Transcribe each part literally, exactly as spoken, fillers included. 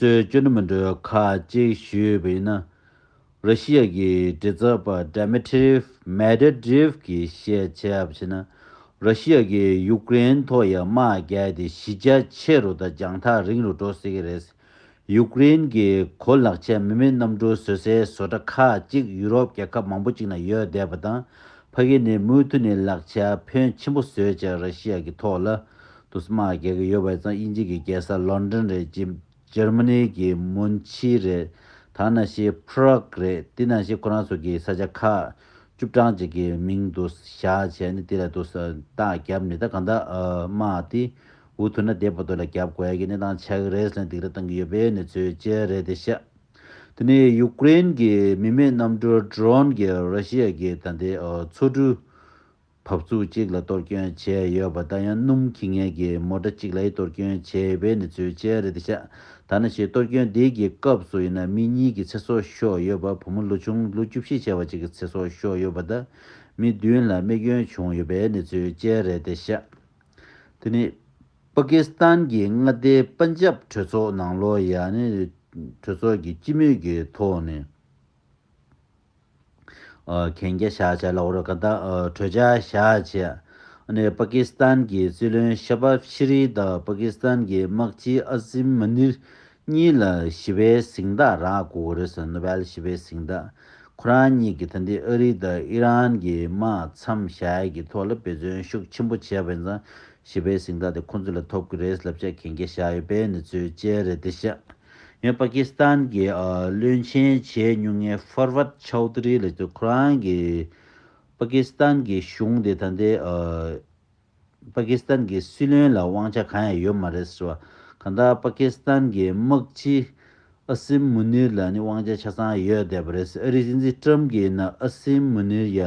གཙོས་བཅུ་འདྲ་མི་འདྲ་ཁག་ཅིག་ཞུས་པ་ཡིན་ན། ར་ཤི་ཡ་གི་མགྲིན་ཚབ་པ་Dmitry Medvedev གིས་བཤད་བྱས་པ་ཡིན་ན། ར་ཤི་ཡ་གིས་ཡུཀ་རེན་ཐོག་ཡ་དམག་རྒྱག་དེ་གཞི་རྒྱ་ཆེ་རུ་དང་རྒྱང་ཐག་རིང་རུ་འགྲོ་སྲིད་ཀྱི་རེད། ཡུཀ་རེན་གྱི་གོ་ལག་ཆས་མི་མེད་གནམ་གྲུ་བཟོ་སའི་བཟོ་གྲྭ་ཁག་ཅིག་ཡུ་རོབ་རྒྱལ་ཁབ་མང་པོ་ཅིག་ན་ཡོད་བསྡད་པ་དང་། ཕ་གི་ནས་མུ་མཐུད་ནས་ལག་ཆ་ཕོན་ཆེན་པོ་བཟོས་བྱས་ར་ཤི་ཡ་གི་ཐོག་ལ་དུ་དམག་རྒྱག་གི་ཡོད་པ་ཡིན་ཙང་། དབྱིན་ཇི་གི་རྒྱལ་ས་ལོན་ཌོན་རེད། ཇི- ཇར་མ་ནི་གི་མུན་ཆི་རེད། ད་ནང་བཞིན་Prague རེད། དེ་ནང་བཞིན་ཁོ་རང་ཚོ་གི་ས་ཆ་ཁག་བཅུ་གྲངས་ཅིག་གི་མིང་དུ་བཞག་བྱས་ནས་དེ་ལ་དུ་ས- རྟགས་བརྒྱབ་ནས། ད་གང་ལྟར་ཨ- དམག་དེ་འུ་ཐུག་ན་དེ་བར་དུ་ལ་རྒྱབ་དགོས་ཡ་གི་གནས་སྟངས་ཆགས་ཀྱི་རེད་ཟེར་ནས་སྡིགས་ར་བཏང་གི་ཡོད་པའི་གནས་ཚུལ་བཅས་རེད་དེ་ཤག་དེ་ནས་ཡུཀ་རེན་གྱི་མི་མེད་གནམ་གྲུ་Drone གྱིས་ར་ཤི་ཡ་གི་ད་ལྟའི་ཨ- མཚོ་གྲུ་འབབ་ཚུགས་གཅིག་ལ་གཏོར་སྐྱོན་བྱས་ཡོད་པ་དང་། ཡང་སྣུམ་འཁྱེར་མཁན་གྱི་མོ་ཊ་གཅིག་ལ་གཏོར་སྐྱོན་བྱས་ཡོད་པའི་གནས་ཚུལ་བཅས་རེད་དེ་ཤག་ད་ནང་བཞིན་གཏོར་སྐྱོན་འདི་གི་སྐབས་སུ་ཡིན་ན་མི་གཉིས་ཀྱི་ཚེ་སྲོག་ཤོར་ཡོད་པ། བུ་མོ་ལོ་ཆུང་ལོ་བཅུ་བཞི་བྱས་པ་གཅིག་གི་ཚེ་སྲོག་ཤོར་ཡོད་པ་དང་། མི་བདུན་ལ་རྨས་སྐྱོན་བྱུང་ཡོད་པའི་གནས་ཚུལ་བཅས་རེད་དེ་ཤག་དེ་ནས་པ་ཀི་སི་ཐན་གྱི་མངའ་སྡེ་པན་ཇབ་གྲོས་ཚོགས་ནང་ལོགས་ཡ་ནི་གྲོས་ཚོགས་ཀྱི་སྤྱི་མོས་ཀྱི་ཐོག་ནས་ཨ་གན་རྒྱ་བཞག་བྱས་ལབ་དགོས་རེད། གང་ལྟར་ཨ་གྲོས་འཆར་བཞག་བྱས། ཨ་ནི་པ་ཀི་སི་ཐན་གྱི་སྲིད་བློན་ཤ་བྷ་ཤི་རི་དང་པ་ཀི་སི་ཐན་གྱི་དམག་སྤྱི་ཨ་སིམ་མུ་ནིར་གཉིས་ལ་ཞི་བའི་གཟེངས་རྟགས་རག་དགོས་ཀྱི་རེད་ཟེར། ནོ་བེལ་ཞི་བའི་གཟེངས་རྟགས། ཁོ་རང་གཉིས་ཀྱིས་ད་ལྟའི་ཨ་རི་དང་ཨི་རན་གྱི་དམག་མཚམས་བཞག་ཡས་ཀྱི་ཐོག་ལ་འབད་བརྩོན་ཤུགས་ཆེན་པོ་བྱས་པ་ཡིན་ཙང་། ཞི་བའི་གཟེངས་རྟགས་དེ་ཁོང་ཚོ་ལ་ཐོབ་ཀྱི་རེད་ལབ་བྱས་གན་རྒྱ་བཞག་ཡོད་པའི་གནས་ཚུལ་བཅས་རེད་དེ་ཤག་ཡང་པ་ཀི་སི་ཐན་གྱི་ཨ་བློན་ཆེན་བྱས་མྱོང་མཁན་ཕར་ཝར་ཆའོ་དྷི་རི་ལབ་དུས། ཁོ་རང་གིས་པ་ཀི་སི་ཐན་གྱི་གཞུང་དེ་ད་ལྟའི་ཨ་པ་ཀི་སི་ཐན་གྱི་སྲིད་བློན་ལ་དབང་ཆ་གང་ཡང་ཡོད་མ་རེད་ཟེར་བ། གང་ལྟར་པ་ཀི་སི་ཐན་གྱི་དམག་སྤྱི་ཨ་སིམ་མུ་ནིར་ལ་ནི་དབང་ཆ་ཆ་ཚང་ཡོད་བསྡད་པ་རེད། ཨ་རིའི་སྲིད་འཛིན་ཊམ་གྱིས་ན་ཨ་སིམ་མུ་ནིར་ཡ་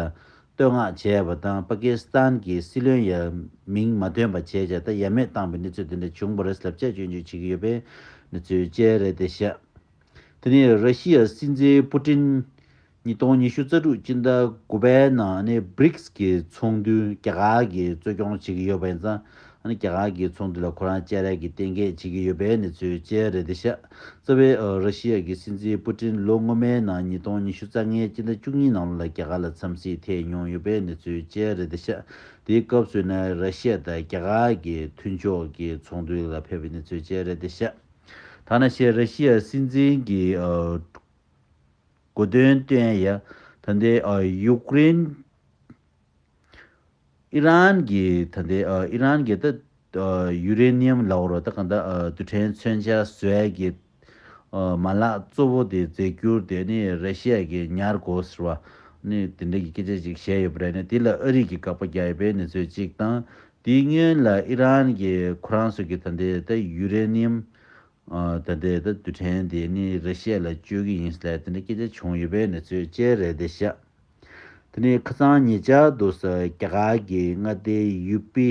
བསྟོད་བསྔགས་བྱས་པ་དང་། པ་ཀི་སི་ཐན་གྱི་སྲིད་བློན་ཡ་མིང་མ་ཐོན་པ་བྱས་བྱས། ད་ཡ་མེད་བཏང་པའི་གནས་ཚུལ་དེ་འདྲ་བྱུང་བ་རེད་ལབ་བྱས་སྐྱོན་བརྗོད་བྱེད་ཀྱི་ཡོད་པའི་གནས་ཚུལ་བཅས་རེད་དེ་ཤག་དེ་ནས་ར་ཤི་ཡ་སྲིད་འཛིན་པུ་ཏིན་ཉིས་སྟོང་ཉི་ཤུ་རྩ་དྲུག་སྤྱི་ཟླ་དགུ་པའི་ནང་ནས་བྷི་རིག་སི་གི་ཚོགས་འདུ་རྒྱ་གར་གྱིས་གཙོ་སྐྱོང་བྱེད་ཀྱི་ཡོད་པ་ཡིན་ཙང་། ཨ་ནི་རྒྱ་གར་གྱི་ཚོགས་འདུ་ལ་ཁོ་རང་བཅར་ཡས་ཀྱི་གཏན་འཁེལ་བྱེད་ཀྱི་ཡོད་པའི་གནས་ཚུལ་བཅས་རེད་དེ་ཤག་རྩ་བའི་ཨ་ར་ཤི་ཡ་གི་སྲིད་འཛིན་པུ་ཏིན་ལོ་སྔོན་མའི་ནང་ཉིས་སྟོང་ཉི་ཤུ་རྩ་ལྔའི་སྤྱི་ཟླ་བཅུ་གཉིས་ནང་ལོགས་ལ་རྒྱ་གར་ལ་འཚམས་གཟིགས་ཐེངས་མྱོང་ཡོད་པའི་གནས་ཚུལ་བཅས་རེད་དེ་ཤག་དེའི་སྐབས་སུ་ཡིན་ན་ར་ཤི་ཡ་དང་རྒྱ་གར་གྱི་མཐུན་ཕྱོགས་ཀྱི་ཚོགས་འདུ་ལ་ཕེབས་པའི་གནས་ཚུལ་བཅས་རེད་དེ་ཤག་ད་ནང་བཞིན་ར་ཤི་ཡ་སྲིད་འཛིན་གྱི་ཨ་གོ་སྟོན་སྟོན་ཡ། ད་ལྟའི་ཨ་ཡུཀ་རེན། ཨི་རན་གྱི་ད་ལྟའི་ཨ་ཨི་རན་གྱི་ད་ཨ་ཡུ་རེ་ནི་ཡམ་ལབ་དགོས་རེད། ད་གང་ལྟར་ཨ་རྡུལ་ཕྲན་མཚོན་ཆ་བཟོ་ཡ་གི་ཨ་མ་ལག་གཙོ་བོ་དེ་རྫས་འགྱུར་དེ་ནི་ར་ཤི་ཡ་གིས་ཉར་དགོས་ཟེར་བ། ནི་དེ་འདྲ་གི་སྐད་ཆ་ཅིག་བཤད་ཡོད་པ་རེད། ནི་དེ་ལ་ཨ་རི་གིས་དགག་པ་རྒྱག་ཡོད་པའི་གནས་ཚུལ་གཅིག་དང་། དེའི་སྔོན་ལ་ཨི་རན་གྱིས་ཁོ་རང་ཚོ་གི་ད་ལྟའི་ད་ཡུ་རེ་ནི་ཡམ། ཨ་ད་ལྟའི་ད་རྡུལ་ཕྲན་དེ་ནི་ར་ཤི་ཡ་ལ་སྤྱོད་ཀྱི་ཡིན་ཟེར་དེ་འདྲ་སྐད་ཆ་བྱུང་ཡོད་པའི་གནས་ཚུལ་བཅས་རེད་དེ་ཤག་དེ་ནས་ཁ་སང་ཉེ་ཆར་དུ་ས་རྒྱ་གར་གྱི་མངའ་སྡེ་ཡུ་པི་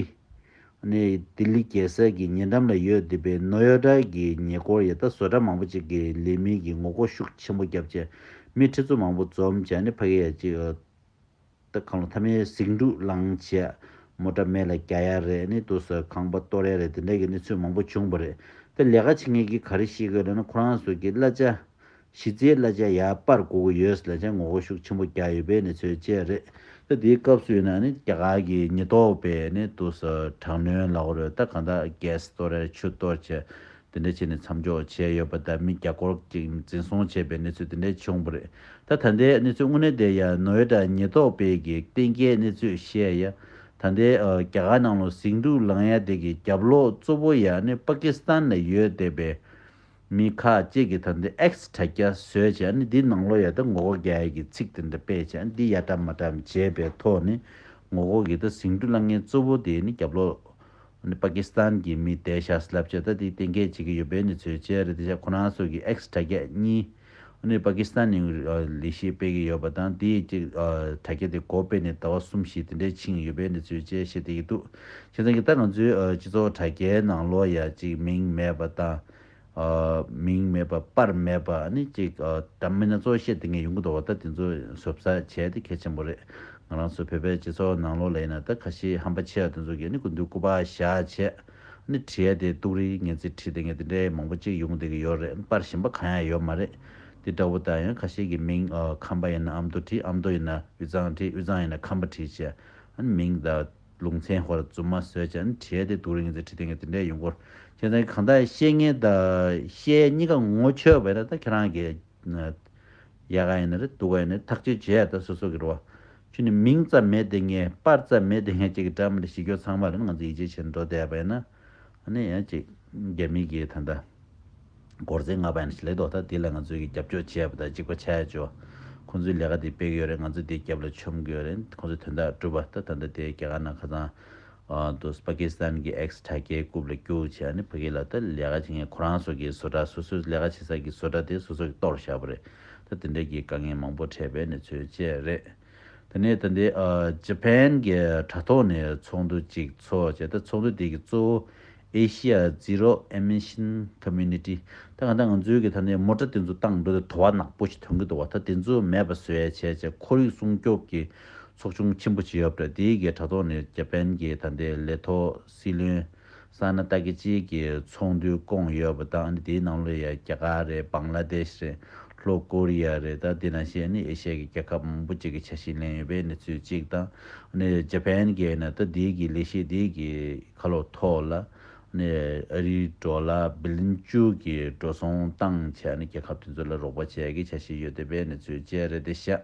ནས་ལྡི་ལི་རྒྱལ་ས་གི་ཉེ་འགྲམ་ལ་ཡོད་བསྡད་པའི་ནོ་ཡོ་ཊ་གི་ཉེ་འཁོར་ཡ་ད་བཟོ་གྲྭ་མང་པོ་ཅིག་གི་ལས་མི་གིས་ངོ་རྒོལ་ཤུགས་ཆེན་པོ་བརྒྱབ་བྱས། མི་ཁྲི་ཚོ་མང་པོ་འཛོམས་བྱས་ནས་ཕ་གི་ཡ་ཅིག་ད་གང་ལ་མཐའ་མའི་ཟིང་འཁྲུག་ལངས་བྱས། མོ་ཊ་མེ་ལ་རྒྱག་ཡ་རེད། ནི་དུ་ས་ཁང་པ་གཏོར་ཡ་རེད། དེ་འདྲ་གི་གནས་ཚུལ་མང་པོ་བྱུང་བ་རེད། ད་ལས་ཀ་བྱེད་མཁན་གྱིས་ག་རེ་བཤད་ཀྱི་ཡོད་ལབ་ན། ཁོ་རང་ཚོ་གི་གླ་ཆ་གཞི་རྩའི་གླ་ཆ་ཡར་སྤར་དགོས་ཀྱི་ཡོད་ལབ་བྱས་ངོ་རྒོལ་ཤུགས་ཆེན་པོ་རྒྱག་ཡོད་པའི་གནས་ཚུལ་བཅས་རེད། ད་དེའི་སྐབས་སུ་ཡིན་ན་ནི་རྒྱ་གར་གྱི་ཉེན་རྟོག་པས་ནི་དུ་ས་དྲག་གནོན་ལབ་དགོས་རེད། ད་གང་ལྟར་གྷེ་སི་གཏོར་ཡ་ཆུ་གཏོར་བྱས། དེ་འདྲ་བྱས་ནས་མཚམས་འཇོག་བྱས་ཡོད་པ་དང་། མི་བརྒྱ་སྐོར་ཅིག་འཛིན་བཟུང་བྱས་པའི་གནས་ཚུལ་དེ་འདྲ་བྱུང་བ་རེད། ད་ད་ལྟའི་གནས་ཚུལ་དངོས་གནས་དེ་ཡང་ནོ་ཡོ་ཊ་ཉེན་རྟོག་པས་ཀྱི་གཏན་འཁེལ་གནས་ཚུལ་བཤད་ཡ། ད་ལྟའི་ཨ་རྒྱ་གར་ནང་ལོགས་ཟིང་འཁྲུག་ལངས་ཡ་དེ་གི་རྒྱབ་ལོགས་གཙོ་བོ་ཡ་ནི་པ་ཀི་སི་ཐན་ལ་ཡོད་བསྡད་པའི་མི་ཁག་ཅིག་གིས་ད་ལྟའི་ཨེག་སི་དྲ་རྒྱ་བཟོས་བྱས། ནི་འདི་ནང་ལོགས་ཡ་ད་ངོ་རྒོལ་རྒྱག་ཡ་གི་ཚིག་དེ་འདྲ་སྤེལ་བྱས། འདི་ཡ་དྲ་མ་དྲ་བྱས་པའི་ཐོག་ནས་ངོ་རྒོལ་གྱི་ད་ཟིང་འཁྲུག་ལངས་མཁན་གཙོ་བོ་དེ་ནི་རྒྱབ་ལོགས། ནི་པ་ཀི་སི་ཐན་གྱི་མི་བསྡད་ཤག་ལབ་བྱས་ད་དེ་གཏན་འཁེལ་བྱེད་ཀྱི་ཡོད་པའི་གནས་ཚུལ་བཅས་རེད་དེ་ཤག་ཁོ་རང་ཚོ་གི་ཨེག་སི་དྲ་རྒྱ་གཉིས། ནི་པ་ཀི་སི་ཐན་ནས་ལས་གཞི་སྤེལ་གྱི་ཡོད་པ་དང་། དེའི་གཅིག་དྲ་རྒྱ་དེ་སྒོ་ཕྱེ་ནས་ཟླ་བ་གསུམ་བཞི་དེ་འདྲའི་ཕྱིན་ཡོད་པའི་གནས་ཚུལ་བཅས་བཤད་བསྡད་ཀྱི་འདུག་བྱས་ཙང་གི་ད་ང་ཚོའི་སྤྱི་ཚོགས་དྲ་རྒྱའི་ནང་ལོགས་ཡ་གཅིག་མིང་མེད་པ་དང་། ཨ་མིང་མེད་པ་པར་མེད་པ་ནི་གཅིག་ཨ་འདྲ་མིན་སྣ་ཚོགས་བཤད་བསྡད་མཁན་ཡོང་གི་འདུག་བ། ད་དེ་ཚོ་བཟོ་བཟོ་བྱས་ཏེ་གལ་ཆེན་པོ་རེད། ང་རང་ཚོ་བོད་པའི་སྤྱི་ཚོགས་ནང་ལོགས་ལ་ཡིན་ན་ད་ཁ་ཤས་ཧམ་པ་ཆེ་བ་དེ་ཚོ་གིས་ནི་སྐུ་མདུན་སྐུ་པར་བཞག་བྱས། ནི་བྲིས་ཡ་དེ་ཏུག་རིའི་སྙན་ཚིག་བྲིས་དེ་ངས་དེ་འདྲའི་མང་པོ་ཅིག་ཡོང་བསྡད་ཀྱི་ཡོད་རེད། པར་གཞན་པ་གང་ཡང་ཡོད་མ་རེད། དེ་འདྲ་པོ་དང་ཡང་ཁ་ཤས་ཀྱི་མིང་ཨ་ཁམས་པ་ཡིན་ན་ཨ་མདོ་བྲིས། ཨ་མདོ་ཡིན་ན་དབུས་གཙང་བྲིས། དབུས་གཙང་ཡིན་ན་ཁམས་པ་བྲིས་བྱས། ཨ་ནི་མིང་དང་ལུང་ཚན་ཧོར་རྫུན་མ་བཟོས་བྱས། ཨ་ནི་བྲིས་ཡ་དེ་ཏུག་རིའི་སྙན་ཚིག་བྲིས་དེ་ངས་དེ་འདྲའི་ཡོང་གི་ཡོད་རེད། བྱས་ཙང་གང་ལྟར་བཤད་མཁན་དང་བཤད་གཉིས་ཀ་ངོ་ཆོད་པ་ཡིན་ན་ད་ཁྱེད་རང་གིས་ཡག་ག་ཡིན་ན་རེད། སྡུག་ག་ཡིན་ན་རེད། ཐག་གཅོད་བྱེད་ཡ་ད་སོ་སོ་གི་རེད་བ། ཁྱོད་ནི་མིང་ཙམ་མེད་དེ་ངས་པར་ཙམ་མེད་དེ་ངས་ཅིག་གི་འདྲ་མི་འདྲ་ཞིག་ཡོད་ཚང་མ་ལ་ང་ཚོ་ཡིད་ཆེས་བྱེད་འགྲོ་བསྡད་པ་ཡིན་ན། ཨ་ནི་ཡང་ཅིག་རྒྱ་མི་གི་ད་ལྟ་སྒོར་རྩེ་ལྔ་པ་ཡིན་ཞིག་ལས་དོ། ད་དེ་ལ་ང་ཚོས་ཀྱི་རྒྱབ་སྐྱོར་བྱས་པ་དང་གཅིག་པ་ཆགས་ཡ་ཅོ། ཁོང་ཚོའི་ལས་ཀ་དེ་སྤེལ་གི་ཡོད་རེད། ང་ཚོ་དེའི་རྒྱབ་ལ་མཆོང་གི་ཡོད་རེད། ཁོང་ཚོའི་དོན་དག་སྒྲུབ་པ་ད་ད་ལྟ་དེ་རྒྱ་གར་ནང་ཁ་སང་ཨ་དུ་པ་ཀི་སི་ཐན་གྱི་ཨེགས་དྲ་རྒྱའི་རྐུབ་ལ་རྒྱུགས་བྱས། ཨ་ནི་ཕ་གི་ལ་ད་ལས་ཀ་བྱེད་མཁན་ཁོ་རང་ཚོ་གི་བཟོ་གྲྭ་སོ་སོའི་ལས་ཀ་བྱེད་ས་གི་བཟོ་གྲྭ་དེ་སོ་སོ་གི་གཏོར་བཞག་པ་རེད། ད་དེ་འདྲའི་གི་དཀའ་ངལ་མང་པོ་འཕྲད་པའི་གནས་ཚུལ་བཅས་རེད། དེ་ནས་ད་ལྟའི་ཨ་ཇ་པན་གྱི་དྲ་ཐོག་ནས་ཚོགས་འདུ་ཅིག་ཚོགས་བྱས། ད་ཚོགས་འདུ་དེ་གི་གཙོ་བོ་ཨེ་ཤི་ཡ་ཛི་རོ་ཨེ་མི་ཤན་ཁོ་མུ་ནི་ཊི། ད་གང་ལྟར་ང་ཚོའི་གི་ད་ལྟའི་མོ་ཊ་དེ་ཚོ་བཏང་འགྲོ་དུས་དུ་བ་ནག་པོ་ཞིག་ཐོན་གི་འདུག་བ། ད་དེ་ཚོ་མེད་པ་བཟོ་ཡ་བྱས་བྱས་ཁོར་ཡུག་སྲུང་སྐྱོབ་ཀྱི་ཚོགས་ཆུང་ཆེན་པོ་ཅིག་ཡོད་པ་འདྲ། དེའི་གི་དྲ་ཐོག་ནས་ཇ་པན་གྱི་ད་ལྟའི་ལས་ཐོག་སྲིད་བློན་ས་ན་ཏཱ་ཀི་ཅི་གི་ཚོགས་འདུ་བསྐོངས་ཡོད་པ་དང་། ཨ་ནི་དེའི་ནང་ལོགས་ཡ་རྒྱ་གར་རེད། བང་ལ་དེཤ་རེད། ལྷོ་ཀོ་རི་ཡ་རེད། ད་དེ་ནང་བཞིན་ཨ་ནི་ཨེ་ཤི་ཡ་གི་རྒྱལ་ཁབ་མང་པོ་ཅིག་གི་ཆ་ཤས་ལེན་ཡོད་པའི་གནས་ཚུལ་གཅིག་དང་། ཨ་ནི་ཇ་པན་གྱི་ཡིན་ན་ད་དེའི་གི་ལས་གཞི་དེའི་གི་ཁ་ལོ་ཐོག་ལ་ཨ་ནི་ཨ་རིའི་ཌོ་ལར་བི་ལིན་བཅུ་གི་འགྲོ་སོང་བཏང་བྱས། ཨ་ནི་རྒྱལ་ཁབ་དེ་ཚོ་ལ་རོགས་པ་བྱེད་ཡ་གི་ཆ་ཤས་ཡོད་བསྡད་པའི་གནས་ཚུལ་བཅས་རེད་དེ་ཤག་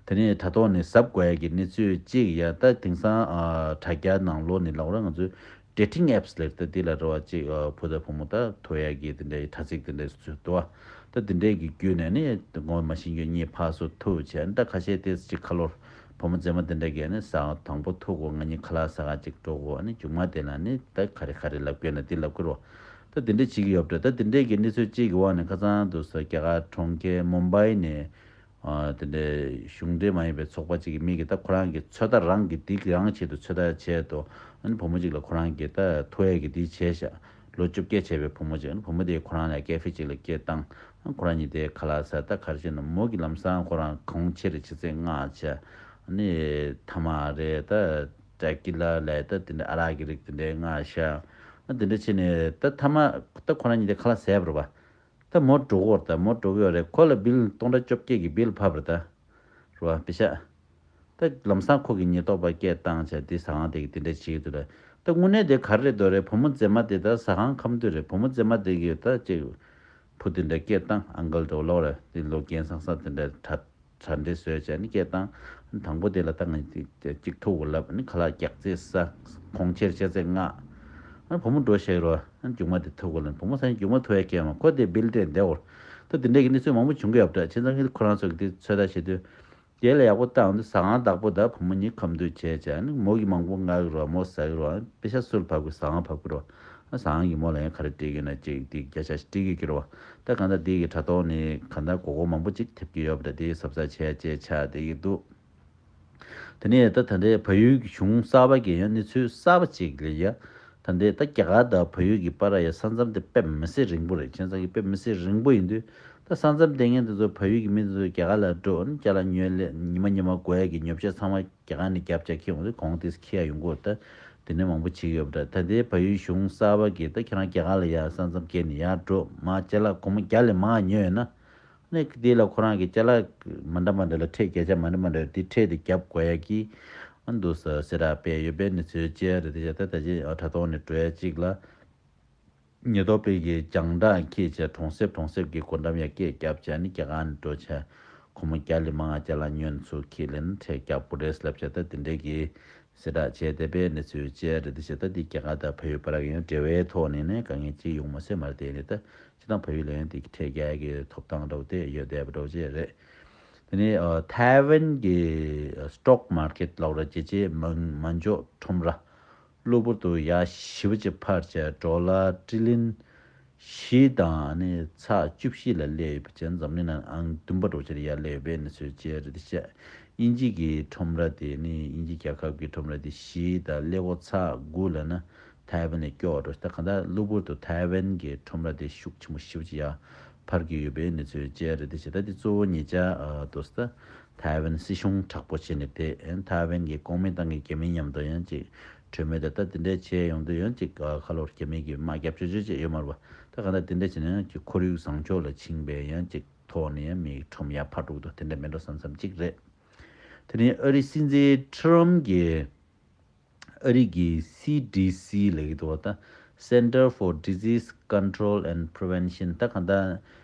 དེ་ནས་དྲ་ཐོག་ནས་གཟབ་དགོས་ཡ་གི་གནས་ཚུལ་གཅིག་ཡ། ད་དེང་སང་ཨ་དྲ་རྒྱ་ནང་ལོགས་ནས་ལབ་ར་ང་ཚོའི་ཌེ་ཊིང་ཨེབ་སི་ལབ་ད་དེ་ལ་རེ་བ་གཅིག་ཨ་བུ་དང་བུ་མོ་ད་ཐུག་ཡ་གི་དེ་འདྲའི་དྲ་ཚིགས་དེ་འདྲའི་ཚུལ་འདུག་བ། ད་དེ་འདྲའི་གི་བརྒྱུད་ནས་ནི་ངོ་མ་ཤེས་རྒྱུ་གཉིས་ཕར་ཚུར་ཐུག་བྱས། ད་ཁ་ཤས་དེ་གཅིག་ཁ་ལོར་བུ་མོ་མཛེས་མ་དེ་འདྲ་གིས་ནི་ཟ་དང་པོ་ཐུག་གོ། ང་གཉིས་ཁ་ལག་ཟ་ག་གཅིག་འགྲོ་གོ། ཨ་ནི་མཇུག་མ་དེ་ལ་ནི་ད་ག་རེ་ག་རེ་ལབ་དགོས་ན་དེ་ལབ་དགོས་རོ། ད་དེ་འདྲ་བྱེད་ཀྱི་ཡོད་པ་འདྲ། ད་དེ་འདྲའི་གི་གནས་ཚུལ་གཅིག་གི་འོག་ནས་ཁ་སང་དུ་ས་རྒྱ་གར་གྲོང་ཁྱེར་མུམ་བྷའི་ནས། ཨ་དེ་འདྲའི་གཞུང་འབྲེལ་མ་ཡིན་པའི་ཚོགས་པ་གཅིག་གི་མི་གིས་ད་ཁོ་རང་གི་ཚོད་ལྟ་རང་གི་སྡིག་རང་ཆེད་དུ་ཚོད་ལྟ་བྱས་ཏོ། ཨ་ནི་བུ་མོ་གཅིག་ལ་ཁོ་རང་གིས་ད་ཐུག་ཡས་ཀྱི་འདི་བྱས་ཤག་ལོ་བཅོ་བརྒྱད་བྱས་པའི་བུ་མོ་གཅིག་ཨ་ནི་བུ་མོ་དེས་ཁོ་རང་ལ་ཀེ་ཧྥེ་གཅིག་ལ་སྐད་བཏང་། ཨ་ཁོ་རང་གཉིས་དེ་ཁ་ལག་ཟ། ད་ག་རེ་བྱས་ན་མོ་གི་ལམ་སང་ཁོ་རང་གོང་ཆེར་ཆེ་ཚད་མངགས་བྱས། ཨ་ནི་ཐ་མག་རེད། ད་ཏྲ་ཀི་ལ་ལས་ད་དེ་འདྲ་ཨ་རག་གི་རིགས་དེ་འདྲའི་མངགས་ཤག་ཨ་དེ་འདྲ་བྱས་ནས་ད་ཐ་མག་ད་ཁོ་རང་གཉིས་དེ་ཁ་ལག་ཟས་པ་རེད་པ། ད་མོ་འགྲོ་གི་ཡོད་རེད། ད་མོ་འགྲོ་གི་ཡོད་རེད། ཁོ་ལ་བིལ་སྟོང་ཕྲག་བཅོ་བརྒྱད་ཀྱི་བིལ་ཕབ་རེད་ད། རེད་བ། པེ་ཤག་ད་ལམ་སང་ཁོ་གི་ཉེན་རྟོག་པ་སྐད་བཏང་བྱས་དེ་ཟ་ཁང་དེ་གི་དེ་འདྲ་བྱེད་ཀྱི་འདུག་རེད། ད་དངོས་གནས་དེ་ག་རེ་རེད་འདུག་རེད། བུ་མོ་མཛེས་མ་དེ་ད་ཟ་ཁང་ཁམས་སྡོད་རེད། བུ་མོ་མཛེས་མ་དེ་གི་ད་ཅིག་བུ་དེ་འདྲ་སྐད་བཏང་། ཨང་ཀལ་འདྲ་བོ་ལོག་རེད། དེ་ལོ་རྒན་སང་སང་དེ་འདྲ་གྲ་གྲ་སྒྲིག་བཟོས་བྱས་ནི་སྐད་བཏང་། དང་པོ་དེ་ལ་ད་ང་གཅིག་ཐུག་གོ་ལབ་ནི་ཁ་ལག་རྒྱག་རྩེ་ས་གོང་ཆེར་ཆེ་ཚད་མངགས། ཨ་བུ་མོ་འགྲོ་ཤེས་རོ། ཨ་མཇུག་མ་དེ་ཐུག་གོ་ལབ། བུ་མོ་སང་ཉིན་མཇུག་མ་ཐུག་ཡ་སྐད་མ། ཁོ་དེ་བིལ་སྤྲད་བསྡད་གོ། ད་དེ་འདྲས་ཀྱི་གནས་ཚུལ་མང་པོ་བྱུང་གི་ཡོད་པ་འདྲ། བྱས་ཙང་ཁོ་རང་ཚོ་གི་དེ་ཚོད་ལྟ་བྱེད་དུས། དེ་ལ་ཡག་པོ་བཏང་དུས་ཟ་ཁང་བདག་པོ་དང་བུ་མོ་གཉིས་ཁ་མདུན་བྱས་བྱས་ནི་མོ་གིས་མང་པོ་མངག་གི་རོ། མོ་ཟ་གི་རོ། པེ་ཤག་སུ་ལ་ཕབ་གི། ཟ་ཁང་ཕབ་གི་རོ། ཨ་ཟ་ཁང་གི་མོ་ལ་ཡང་ག་རེ་སྤྲད་ཀྱི་ཡོད་ན་ཅིག་དེ་བརྒྱ་ཆ་ཞིག་སྤྲད་ཀྱི་ཡོད་ཀྱི་རོ། ད་གང་ལྟར་དེ་གི་དྲ་ཐོག་ནས་གང་ལྟར་མགོ་སྐོར་མང་པོ་ཅིག་ཐེབས་ཀྱི་ཡོད་པ་འདྲ། དེ་གཟབ་གཟབ་བྱས་བྱས་ཆགས་བསྡད་ཀྱི་འདུག་དེ་ནས་ད་ད་ལྟའི་བལ་ཡུལ་གྱི་གཞུང་གསར་པ་གི་ཡང་གནས་ཚུལ་གསར་པ་ཅིག་ལ་ཡ། ད་ལྟའི་ད་རྒྱ་གར་དང་བལ་ཡུལ་གྱི་བར་ཡ་ས་མཚམས་དེ་དཔེ་མི་སྲིད་རིང་པོ་རེད། བྱས་ཙང་གི་དཔེ་མི་སྲིད་རིང་པོ་ཡིན་དུས། ད་ས་མཚམས་དེ་ངན་དེ་ཚོ་བལ་ཡུལ་གྱི་མི་དེ་ཚོ་རྒྱ་གར་ལ་འགྲོ་ནི་ཅ་ལག་ཉོས་ལས་ཉི་མ་ཉི་མ་དགོས་ཡ་གི་ཉོ་ཆ་ཚང་མ་རྒྱ་གར་ནས་རྒྱབ་བྱས་ཁྱེར་འོང་དུས་གོང་དེ་ཁྱེར་ཡ་ཡོང་གི་ཡོད། ད་དེ་ནས་མང་པོ་བྱེད་ཀྱི་ཡོད་པ་འདྲ། ད་ལྟའི་བལ་ཡུལ་གཞུང་གསར་པ་གིས་ད་ཁྱེད་རང་རྒྱ་གར་ལ་ཡ་ས་མཚམས་བརྒལ་ནས་ཡར་འགྲོ། མར་ཅ་ལག་སྒོར་མོ་བརྒྱ་ལས་མང་ཉོས་ཡོད་ན། ནས་དེ་ལ་ཁོ་རང་གི་ཅ་ལག་མ་འདྲ་མ་འདྲ་ལ་ཁྲལ་བརྒྱ་ཆ་མ་འདྲ་མ་འདྲ་དེ་ཁྲལ་དེ་རྒྱབ་དགོས་ཡ་གི་ཨ་འདུག་ས་གསལ་བསྒྲགས་སྤེལ་ཡོད་པའི་གནས་ཚུལ་བཅས་རེད། དེ་བྱས་ད་ད་ཅི་དྲ་ཐོག་ནས་འགྲོ་ཡ་གཅིག་ལ་ཉེན་རྟོག་པས་ཀྱི་རྒྱང་བསྒྲགས་འཁྱེར་བྱས་གྲོང་གསེབ་གྲོང་གསེབ་ཀྱི་སྒོ་འགྲམ་ཡ་སྐད་བརྒྱབ་བྱས་ནི་རྒྱ་གར་ནས་འགྲོ་བྱས་སྒོར་མོ་བརྒྱ་ལས་མང་ང་ཅ་ལག་ཉོས་ཚུར་ཁྱེར་ལེན་ཁྲལ་རྒྱག་དགོས་རེད་ལབ་བྱས་ད་དེ་འདྲའི་གི་གསལ་བསྒྲགས་བྱས་བསྡད་པའི་གནས་ཚུལ་བཅས་རེད། དེ་བྱས་ད་འདི་རྒྱ་གར་དང་བལ་ཡུལ་བར་གྱི་ཡང་འབྲེལ་བའི་ཐོག་ནས་ནས་དཀའ་ངལ་ཅིག་ཡོང་མ་སྲིད་མ་རེད། དེ་ནས་ད་སྤྱིར་བཏང་བལ་ཡུལ་ལ་ཡང་འདི་ཁྲལ་རྒྱག་གི་ཐོབ་ཐང་འདྲ་བོ་དེ་ཡོད་བསྡད་པ་འདྲ་བོ་ཅིག་རེད། དེ་ནས་ཨ་ཐའེ་ཝན་གྱི་སི་ཊོག་མར་ཀེཊ་ལབ་ར་རྒྱལ་སྤྱིའི་མ་མ་འཇོག་ཁྲོམ་ར་གློ་བུར་དུ་ཡར་ཞེ་པོ་ཅིག་འཕར་བྱས་ཌོ་ལར་ཊི་རི་ལི་ཡོན་བཞི་དང་ནི་ཚེག་བཅུ་བཞི་ལ་སླེབས་ཡོད་པ་བྱས། འཛམ་གླིང་ནང་ཨང་བདུན་པ་འདྲ་བོ་ཅིག་ལ་ཡར་སླེབས་ཡོད་པའི་གནས་ཚུལ་བཅས་རེད། དེ་བྱས་དབྱིན་ཇི་གི་ཁྲོམ་ར་དེ་ནི་དབྱིན་ཇི་རྒྱལ་ཁབ་ཀྱི་ཁྲོམ་ར་དེ་བཞི་དང་ཀླད་ཀོར་ཚེག་དགུ་ལ་ན་ཐའེ་ཝན་ནས་སྐྱོ་བ་འགྲོ། ད་གང་ལྟར་གློ་བུར་དུ་ཐའེ་ཝན་གྱི་ཁྲོམ་ར་དེ་ཤུགས་ཆེན་པོ་ཞེ་པོ་ཅིག་ཡར་འཕར་གྱི་ཡོད་པའི་གནས་ཚུལ་བཅས་རེད། དེ་བྱས་ད་དེ་གཙོ་བོ་ཉེ་ཆར་ཨ་དུས་ད་ཐའེ་ཝན་སྲིད་གཞུང་དྲག་པོ་བྱས་ནས་དེ་ཐའེ་ཝན་གྱི་གོ་མིན་ཏང་གི་རྒྱ་མི་མཉམ་དུ་ཡང་ཅིག་ གྲོས་མོལ་དེ་ད་དེ་འདྲ་བྱས་ཡོང་དུས་ཡང་ཅིག་ཁ་ལོ་རྒྱ་མི་གི་དམག་རྒྱབ་ཆོག་ཆོག་ཅིག་ཡོད་མ་རེད་པ། ད་གང་ལྟར་དེ་འདྲ་བྱས་ན་ཡང་ཅིག་ཁོར་ཡུག་བཟང་ཕྱོགས་ལ་ཕྱིན་པའི་ཡང་ཅིག་ཐོག་ནས་ཡང་མིའི་ཁྲོམ་ཡར་འཕར་འགྲོ་གི་འདུག། དེ་འདྲ་མེད་འགྲོ་བསམ་བསམ་ཅིག་རེད། དེ་ནས་ཨ་རིའི་སྲིད་འཛིན་ཊམ་གྱིས་ཨ་རི་གི་སི་ཌི་སི་ལབ་ཀྱི་འདུག་པ། ད་Center for Disease Control and Prevention། ད་གང་ལྟར་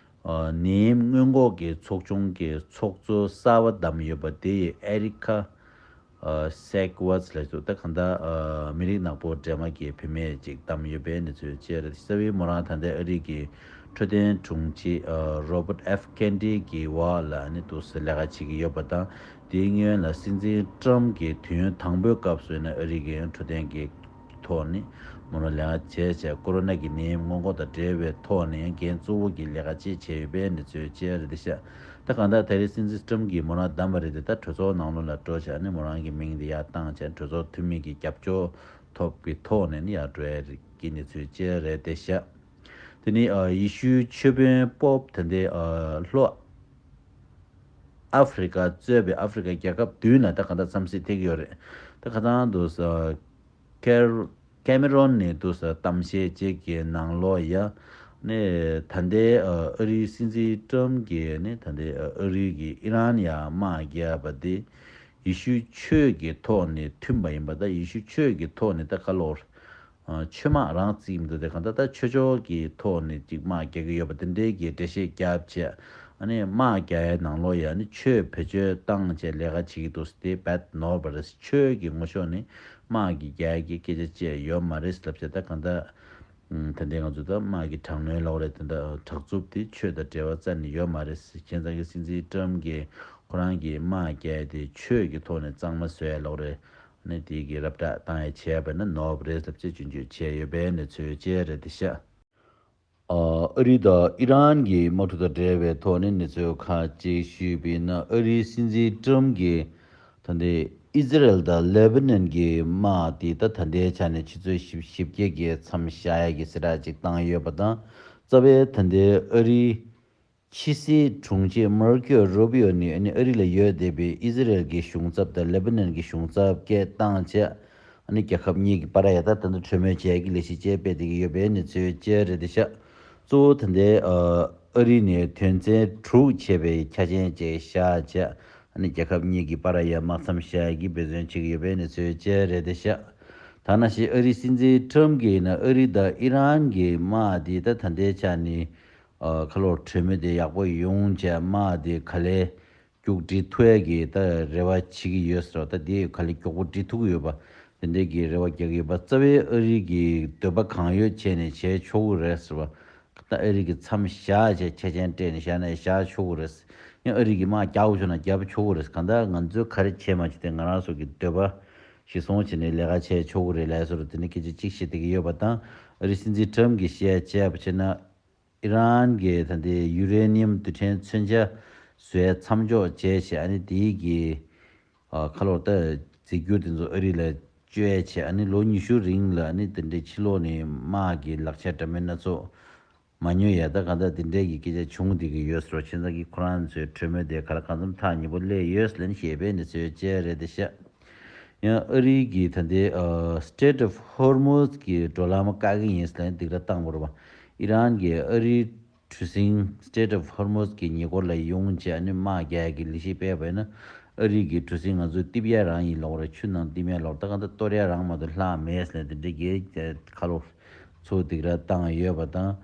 ཨ་ནད་ཡམས་སྔོན་འགོག་གི་ཚོགས་ཆུང་གི་ཚོགས་གཙོ་གསར་པ་བདམས་ཡོད་པ། དེ་ཡི་ཨེ་རི་ཁ་ཨ་སེག་ཝར་ལབ་འདུག། ད་གང་ལྟར་ཨ་མི་རིགས་ནག་པོ་འདྲེས་མ་གི་བུད་མེད་ཅིག་བདམས་ཡོད་པའི་གནས་ཚུལ་བཅས་རེད། རྩ་བའི་མོ་རང་ད་ལྟའི་ཨ་རི་གི་འཕྲོད་བསྟེན་དྲུང་ཆེ་ཨ་རོ་བརྟ་ཨེཕ་ཀེན་ཌི་གི་འོག་ལ་ནི་འདུག་སེ་ལས་ཀ་བྱེད་ཀྱི་ཡོད་པ་དང་། དེའི་སྔོན་ལ་སྲིད་འཛིན་ཊམ་གྱིས་དུས་ཡུན་དང་པོའི་སྐབས་སུ་ཡིན་ན་ཨ་རི་གི་འཕྲོད་བསྟེན་གྱི་ཐོག་ནས་མོ་རང་ལས་ཀ་བྱས་བྱས་ཀོ་རོ་ན་གི་ནད་ཡམས་སྔོན་འགོག་དང་འབྲེལ་བའི་ཐོག་ནས་འགན་གཙོ་བོ་གི་ལས་ཀ་ཅིག་བྱས་ཡོད་པའི་གནས་ཚུལ་བཅས་རེད་ཤག། ད་གང་ལྟར་ད་རེས་སྲིད་འཛིན་ཊམ་གྱིས་མོ་རང་བདམས་པ་རེད་དེ། ད་གྲོས་ཚོགས་ནང་ལོགས་ལ་འགྲོ་བྱས་ནས་མོ་རང་གི་མིང་དེ་ཡར་བཏང་བྱས་གྲོས་ཚོགས་འཐུས་མི་གི་རྒྱབ་སྐྱོར་ཐོབ་ཀྱི་ཐོག་ནས་ནི་ཡར་འགྲོ་ཡ་རེད་ཀྱི་གནས་ཚུལ་བཅས་རེད་དེ་ཤག། དེ་ནི་ཨ་ཡེ་ཤུའི་ཆོས་དཔོན་པོབ་དེ་འདྲའི་ཨ་ལྷོ་ཨ་ཧྥེ་རི་ཁ་གཙོས་པའི་ཨ་ཧྥེ་རི་ཁ་རྒྱལ་ཁབ་བདུན་ལ་ད་ག་འདྲ་འཚམས་གཟིགས་ཐེབས་ཀྱི་ཡོད་རེད། ད་ཁ་སང་དུ་ས་ཁེར་ཁེ་མེ་རོན་ནས་དུ་ས་གཏམ་བཤད་ཅིག་གི་ནང་ལོགས་ཡ་ནས་ད་ལྟའི་ཨ་ཨ་རིའི་སྲིད་འཛིན་ཊམ་གྱིས་ནི་ད་ལྟའི་ཨ་རི་གི་ཨི་རན་ཡ་དམག་བརྒྱབ་པ་དེ་ཡེ་ཤུའི་ཆོས་ཀྱི་ཐོག་ནས་མཐུན་པ་ཡིན་པ། ད་ཡེ་ཤུའི་ཆོས་ཀྱི་ཐོག་ནས་ད་ག་ལོར། ཆོས་དམག་རང་བརྩིས་མི་འདུག་སྟེ། གང་ལྟར་ད་ཆོས་ཕྱོགས་ཀྱི་ཐོག་ནས་ཅིག་དམག་རྒྱག་གི་ཡོད་པ་དེ་འདྲའི་གི་འགྲེལ་བཤད་བརྒྱབ་བྱས། ཨ་ནི་དམག་རྒྱག་ཡའི་ནང་ལོགས་ཡ་ནི་ཆོས་བེད་སྤྱོད་བཏང་བྱས་ལས་ཀ་བྱེད་ཀྱི་འདུག་སྟེ་རྦད་ནོར་བ་རེད། ཆོས་ཀྱི་ངོ་ཕྱོགས་ནས་དམག་གི་རྒྱག་ཡ་གི་སྐད་ཆ་བཅས་ཡོད་མ་རེད་ལབ་བྱས། ད་གང་ལྟར་ད་ལྟའི་ང་ཚོ་ད་དམག་གི་དྲག་གནོན་ལོག་རེད། དེ་འདྲ་དྲག་རྩུབ་དེ་ཆོས་དང་འབྲེལ་བ་རྩ་ནས་ཡོད་མ་རེད། བྱས་ཙང་གི་སྲིད་འཛིན་ཊམ་གྱིས་ཁོ་རང་གི་དམག་རྒྱག་ཡ་དེ་ཆོས་ཀྱི་ཐོག་ནས་གཙང་མ་བཟོ་ཡ་ལོག་རེད། ནི་དེ་གི་རབ་བསྒྲགས་བཏང་ཡ་བྱས་པ་ན་ནོར་བ་རེད་ལབ་ཅེས་སྐྱོན་བརྗོད་བྱས་ཡོད་པའི་གནས་ཚུལ་བཅས་རེད་དེ་ཤག། ཨ་ཨ་རི་དང་ཨི་རན་གྱི་དམག་འཁྲུག་དང་འབྲེལ་བའི་ཐོག་ནས་གནས་ཚུལ་ཁག་ཅིག་ཞུས་པ་ཡིན་ན། ཨ་རིའི་སྲིད་འཛིན་ཊམ་གྱིས་ད་ལྟའི་ཨི་ཛི་རལ་དང་ལེ་བྷ་ནན་གྱི་དམག་དེ་ད་ད་ལྟའི་ཆ་ནས་ཆུ་ཚོད་བཞི་བཅུ་ཞེ་བརྒྱད་ཀྱི་མཚམས་བཞག་ཡ་གི་གསལ་བསྒྲགས་ཅིག་བཏང་ཡོད་པ་དང་། རྩ་བའི་ད་ལྟའི་ཨ་རིའི་ཕྱི་སྲིད་དྲུང་ཆེ་མར་ཀོ་རུ་བྷི་ཡོ་ནི་ཨ་ནི་ཨ་རི་ལ་ཡོད་བསྡད་པའི་ཨི་ཛི་རལ་གྱི་གཞུང་ཚབ་དང་ལེ་བྷ་ནན་གྱི་གཞུང་ཚབ་སྐད་བཏང་བྱས། ཨ་ནི་རྒྱལ་ཁབ་གཉིས་ཀྱི་བར་ཡ་ད་ད་ལྟ་གྲོས་མོལ་བྱས་ཀྱི་ལས་གཞི་བཅས་སྤེལ་བསྡད་ཀྱི་ཡོད་པའི་གནས་ཚུལ་བཅས་རེད་དེ་ཤག། གཙོ་བོ་ད་ལྟའི་ཨ་རི་ནས་དོན་ཚན་དྲུག་བྱས་པའི་ཆ་རྐྱེན་བཅས་བཞག་བྱས། ཨ་ནི་རྒྱལ་ཁབ་གཉིས་ཀྱི་བར་ཡ་དམག་མཚམས་བཞག་ཡ་གི་འབད་བརྩོན་བྱེད་ཀྱི་ཡོད་པའི་གནས་ཚུལ་བཅས་རེད་དེ་ཤག། ད་ནང་བཞིན་ཨ་རིའི་སྲིད་འཛིན་ཊམ་གྱིས་ཡིན་ན་ཨ་རི་དང་ཨི་རན་གྱི་དམག་དེ་ད་ད་ལྟའི་ཆ་ནས་ཨ་ཁ་ལོར་གྲོས་མོལ་དེ་ཡག་པོ་ཡོང་བྱས་དམག་དེ་ག་ལེར་མཇུག་སྒྲིལ་ཐུབ་ཡ་གི་ད་རེ་བ་བྱེད་ཀྱི་ཡོད་ཟེར་བ། ད་དེ་ག་ལེར་མགྱོགས་པོ་སྒྲིལ་ཐུབ་ཀྱི་ཡོད་པ་དེ་འདྲའི་གི་རེ་བ་རྒྱག་གི་ཡོད་པ། རྩ་བའི་ཨ་རི་གི་འདོད་པ་གང་ཡོད་བྱས་ནས་བྱས་ཆོག་གི་རེད་ཟེར་བ། ད་ཨ་རི་གི་མཚམས་བཞག་བྱས་ཆ་རྐྱེན་སྤྲད་ནས་བཞག་ན་བཞག་ཆོག་གི་རེད། ཡང་ཨ་རི་གི་དམག་རྒྱག་དགོས་བྱུང་ན་རྒྱབ་ཆོག་གི་རེད། གང་ལྟར་ང་ཚོས་ག་རེ་བྱས་མ་བྱས་དེ་ང་རང་ཚོ་གི་འདོད་པ་གཞིར་བཟུང་བྱས་ནས་ལས་ཀ་བྱས་ཆོག་གི་རེད་ལབ་སོགས་དེ་འདྲའི་སྐད་ཆ་གཅིག་བཤད་བསྡད་ཀྱི་ཡོད་པ་དང་། ཨ་རིའི་སྲིད་འཛིན་ཊམ་གྱིས་བཤད་བྱས་པ་བྱས་ན། ཨི་རན་གྱིས་ད་ལྟའི་ཡུ་རེ་ནི་ཡམ་རྡུལ་ཕྲན་མཚོན་ཆ་བཟོ་ཡ་མཚམས་འཇོག་བྱས་བྱས། ཨ་ནི་དེའི་གི་ཨ་ཁ་ལོར་ད་རྫས་འགྱུར་དེ་ཚོ་ཨ་རི་ལ་སྤྱོད་ཡ་བྱས། ཨ་ནི་ལོ་ཉི་ཤུ་རིང་ལ་ཨ་ནི་དེ་འདྲའི་ཕྱི་ལོགས་ནས་དམག་གི་ལག་ཆ་འདྲ་མིན་སྣ་ཚོགས་མ་ཉོ་ཡ། ད་གང་ལྟར་དེ་འདྲའི་གི་སྐད་ཆ་བྱུང་བསྡད་ཀྱི་ཡོད་ཟེར་བ། བྱས་ཙང་གི་ཁོ་རང་ཚོའི་གྲོས་མོལ་དེ་ག་ལ་གང་འཚམ་ཐག་ཉེ་པོ་སླེབས་ཡོད་ཟེར་ནས་བཤད་པའི་གནས་ཚུལ་བཅས་རེད་དེ་ཤག། ཡང་ཨ་རི་གིས་ད་ལྟའི་ཨ་Strait of Hormuz གི་འགྲོ་ལམ་བཀག་གི་ཡིན་ཟེར་ནས་སྡིགས་ར་བཏང་བ་རེད་པ། ཨི་རན་གྱིས་ཨ་རིའི་གྲུ་གཟིངས་Strait of Hormuz གི་ཉེ་འཁོར་ལ་ཡོང་བྱས་ཨ་ནི་དམག་རྒྱག་ཡ་གི་ལས་གཞི་སྤེལ་བ་ཡིན་ན། ཨ་རི་གི་གྲུ་གཟིངས་ང་ཚོས་རྟིབ་ཡ་རང་ཡིན་ལབ་རེད། ཆུ་ནང་རྟིབ་ཡ་ལབ་རེད། ད་གང་ལྟར་གཏོར་ཡ་རང་མ་གཏོགས་ལྷག་མེད་ཟེར་ནས་དེ་འདྲའི་གི་ཁ་ལོ་ཚོ་སྡིགས་ར་བཏང་ཡོད་པ་དང་།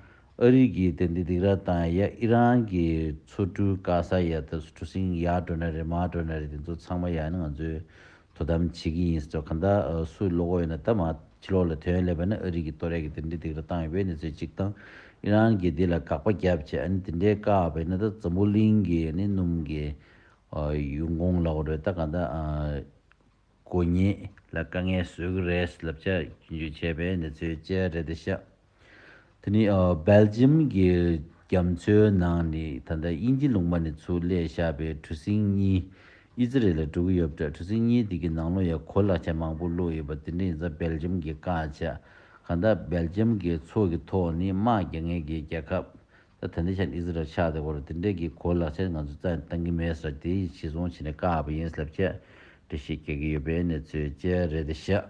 ཨ་རི་གིས་དེ་འདྲའི་སྡིགས་ར་བཏང་ཡ། ཨི་རན་གྱི་མཚོ་གྲུ་བཀག་ས་ཡ་ད་གྲུ་གཟིངས་ཡར་འགྲོ་ན་རེད་མར་འགྲོ་ན་རེད། དེ་ཚོ་ཚང་མ་ཡ་ནི་ང་ཚོས་དོ་དམ་བྱེད་ཀྱི་ཡིན་ཟེར། གང་ལྟར་སུ་བློ་ཁོག་ཡོད་ན་ད་མར་ཕྱི་ལོགས་ལ་ཐོན་སླེབས་པ་ན་ཨ་རི་གིས་གཏོར་ཡ་གི་དེ་འདྲའི་སྡིགས་ར་བཏང་ཡོད་པའི་གནས་ཚུལ་གཅིག་དང་། ཨི་རན་གྱིས་འདི་ལ་དགག་པ་བརྒྱབ་བྱས་ཨ་ནི་དེ་འདྲའི་བཀག་པ་ཡིན་ན་ད་འཛམ་བུ་གླིང་གི་ཨ་ནི་སྣུམ་གྱི་ཨ་ཡོང་ཁུངས་ལབ་དགོས་རེད། ད་གང་ལྟར་ཨ་དགོས་ངེས་ལ་དཀའ་ངལ་བཟོ་གི་རེད་ལབ་བྱས་སྐྱོན་བརྗོད་བྱས་པའི་གནས་ཚུལ་བཅས་རེད་དེ་ཤག། དེ་ནི་ཨ་སྦེལ་ཇམ་གྱི་རྒྱ་མཚོའི་ནང་ནས་ད་ལྟ་དབྱིན་ཇི་ལུང་པ་ནས་ཚུར་སླེབས་བཞག་པའི་གྲུ་གཟིངས་གཉིས་ཨི་ཛི་རལ་ལ་འགྲོ་གི་ཡོད་པ་འདྲ། གྲུ་གཟིངས་གཉིས་དེ་གི་ནང་ལོགས་ཡ་གོ་ལག་ཆ་མང་པོ་བླུགས་ཡོད་པ་དེ་འདྲ་ཡིན་ཙང་སྦེལ་ཇམ་གྱིས་བཀག་བྱས། གང་ལྟར་སྦེལ་ཇམ་གྱི་མཚོ་གི་ཐོག་ནས་དམག་རྒྱག་མཁན་གྱི་རྒྱལ་ཁབ་ད་ད་ལྟའི་ཆར་ཨི་ཛི་རལ་ཆགས་བསྡད་པ་རེད། དེ་འདྲ་གི་གོ་ལག་ཆ་ང་ཚོ་རྩ་ནས་བཏང་གི་མེད་ཟེར། དེ་གཞིར་བཟུང་བྱས་ནས་བཀག་པ་ཡིན་ལབ་བྱས་འགྲེལ་བཤད་རྒྱག་གི་ཡོད་པའི་གནས་ཚུལ་བཅས་རེད་དེ་ཤག།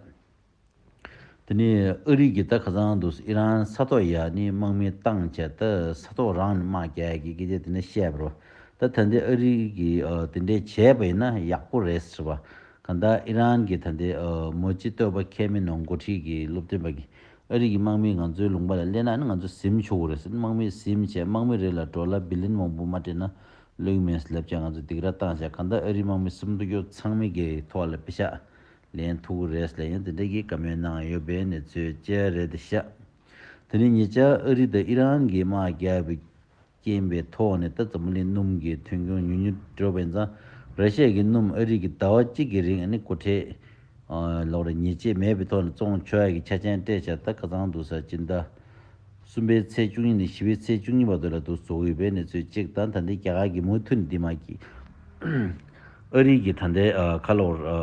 དེ་ནས་ཨ་རི་གིས་ད་ཁ་སང་དུ་ཨི་རན་ས་ཐོག་ཡ་ནི་དམག་མི་བཏང་བྱས་ད་ས་ཐོག་རང་ནས་དམག་རྒྱག་གི་སྐད་ཆ་དེ་འདྲ་བཤད་པ་རེད་བ། ད་ད་འདི་ཨ་རི་གིས་ཨ་དེ་འདྲས་བྱས་པ་ཡིན་ན་ཡག་པོ་རེད་ཟེར་བ། གང་ལྟར་ཨི་རན་གྱི་ད་འདི་ཨ་མོ་ཅི་སྟོད་པ་ཁེ་མི་ནོང་འགོ་ཁྲིད་ཀྱི་སློབ་སྟོན་པ་གིས་ཨ་རི་གི་དམག་མི་ང་ཚོའི་ལུང་པ་ལ་སླེབས་ན་ནི་ང་ཚོ་ཟིན་ཆོག་གི་རེད་ཟེར། དམག་མི་ཟིན་བྱས་དམག་མི་རེ་ལ་ཌོ་ལར་བི་ལི་ཡོན་མང་པོ་མ་སྤྲད་ན་ལོས་མེད་ལབ་བྱས་ང་ཚོ་སྡིགས་ར་བཏང་བྱས། གང་ལྟར་ཨ་རིའི་དམག་མི་སུམ་མདོ་སྐྱོ་ཚང་མི་གི་ཐོག་ལ་པེ་ཤག་ལེན་ཐུབ་ཀྱི་རེད་ཟེར་ཡང་དེ་འདྲ་གི་བཀའ་མོལ་གནང་ཡོད་པའི་གནས་ཚུལ་བཅས་རེད་ཤག་དེ་ནས་ཉེ་ཆར་ཨ་རི་དང་ཨི་རན་གྱི་དམག་རྒྱག་པའི་རྐྱེན་པའི་ཐོག་ནས་ད་འཛམ་བུ་གླིང་སྣུམ་གྱི་ཐོན་ཁུངས་ཉུང་ཉུང་འགྲོ་བ་ཡིན་ཙང་ར་ཤི་ཡ་གི་སྣུམ་ཨ་རི་གི་ཟླ་བ་གཅིག་གི་རིང་ཨ་ནི་སྒོ་ཁྲལ་ལོག་རེ་ཉེས་ཆད་མེད་པའི་ཐོག་ནས་བཙོང་ཆོག་ཡ་གི་ཆ་རྐྱེན་སྤྲད་བྱས། ད་ཁ་སང་དུ་ས་སྤྱི་ཟླ་གསུམ་པའི་ཚེས་བཅུ་གཉིས་ནས་བཞི་པའི་ཚེས་བཅུ་གཉིས་བར་དུ་ལ་འདུག་བཟོ་གི་ཡོད་པའི་གནས་ཚུལ་གཅིག་དང་། ད་ལྟའི་རྒྱ་གར་གྱི་མུ་མཐུད་ནས་འདི་མ་གི་ཨ་རི་གི་ད་ལྟའི་ཨ་ཁ་ལོར་ཨ་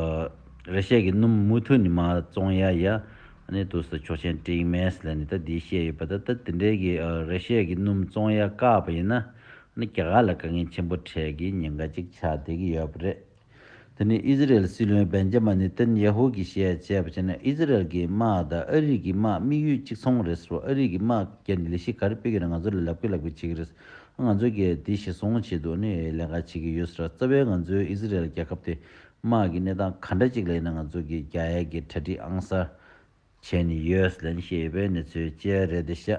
ར་ཤི་ཡ་གི་སྣུམ་མུ་མཐུད་ནས་མ་བཙོང་ཡ་ཡ་ཨ་ནི་འདུག་ས་ཆོག་མཆན་སྤྲད་ཀྱི་མེད་ལབ་ནས་ད་འདི་བཤད་ཡོད་པ། ད་ད་དེ་འདྲའི་གི་ཨ་ར་ཤི་ཡ་གི་སྣུམ་བཙོང་ཡ་བཀག་པ་ཡིན་ན་ཨ་ནི་རྒྱ་གར་ལ་དཀའ་ངལ་ཆེན་པོ་འཕྲད་ཀྱི་ཉེན་ཁ་ཅིག་ཆགས་བསྡད་ཀྱི་ཡོད་པ་རེད། དེ་ནས་ཨི་ཟི་རེལ་སྲིད་བློན་བན་ཇ་མ་ནི་ཏན་ཡ་ཧུ་གིས་བཤད་བྱས་པ་བྱས་ན་ཨི་ཟི་རེལ་གྱི་དམག་དང་ཨ་རི་གི་དམག་དམིགས་ཡུལ་གཅིག་མཚུངས་རེད་ཟེར་བ། ཨ་རི་གི་དམག་བརྒྱབ་ནས་ལས་གཞི་ག་རེ་སྤེལ་གྱི་རེད། ང་ཚོ་ལ་ལབ་ཀྱི་ལབ་ཀྱི་བྱེད་ཀྱི་རེད། ང་ཚོ་གིས་དེ་གཞི་བཟུང་བྱེད་དུ་ནི་ལས་ཀ་བྱེད་ཀྱི་ཡོད་ཟེར་བ། རྩ་བའི་ང་ཚོའི་ཨི་ཟི་རེལ་རྒྱལ་ཁབ་དེ་དམག་གི་གནས་སྟངས་ག་འདྲ་ཅིག་ལ་ཡིན་ན་ང་ཚོ་གིས་རྒྱག་ཡ་གི་གྲ་སྒྲིག་ཨང་གསར་བྱས་ནས་ཡོད་ལབ་བཤད་པའི་གནས་ཚུལ་བཅས་རེད་ཤག་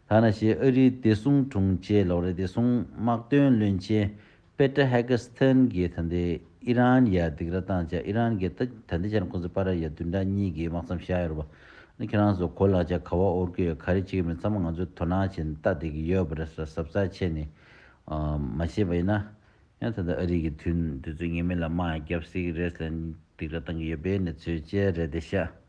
ད་ནང་བཞིན་ཨ་རིའི་བདེ་སྲུང་དྲུང་ཆེ་ལོག་རེད། བདེ་སྲུང་དམག་དོན་བློན་ཆེན་པེ་ཏྲ་ཧེ་གྷ་སི་ཐན་གྱིས་ད་ལྟའི་ཨི་རན་ཡར་སྡིགས་ར་བཏང་བྱས། ཨི་རན་གྱིས་ད་ད་ལྟའི་ཆར་ཁོང་ཚོ་པ་ར་ཡ་བདུན་ཕྲག་གཉིས་ཀྱི་དམག་མཚམས་བཞག་ཡོད་རེད་པ། ཨ་ནི་ཁྱེད་རང་ཚོ་གོ་ལག་ཆ་ག་བ་དབོར་གྱི་ཡོད། ག་རེ་བྱེད་ཀྱི་མེད་ཚང་མ་ང་ཚོས་དོ་སྣང་བྱས་ནས་ལྟ་བསྡད་ཀྱི་ཡོད་པ་རེད་ཟེར་གཟབ་གཟབ་བྱས་ནས་མ་བྱས་པ་ཡིན་ན། ཡང་ད་ལྟ་ཨ་རི་གི་དུས་དུས་ཚོད་ངེས་མེད་ལ་དམག་བརྒྱབ་སྲིད་ཀྱི་རེད་ཟེར་ནས་སྡིགས་ར་བཏང་གི་ཡོད་པའི་གནས་ཚུལ་བཅས་རེད་ཤག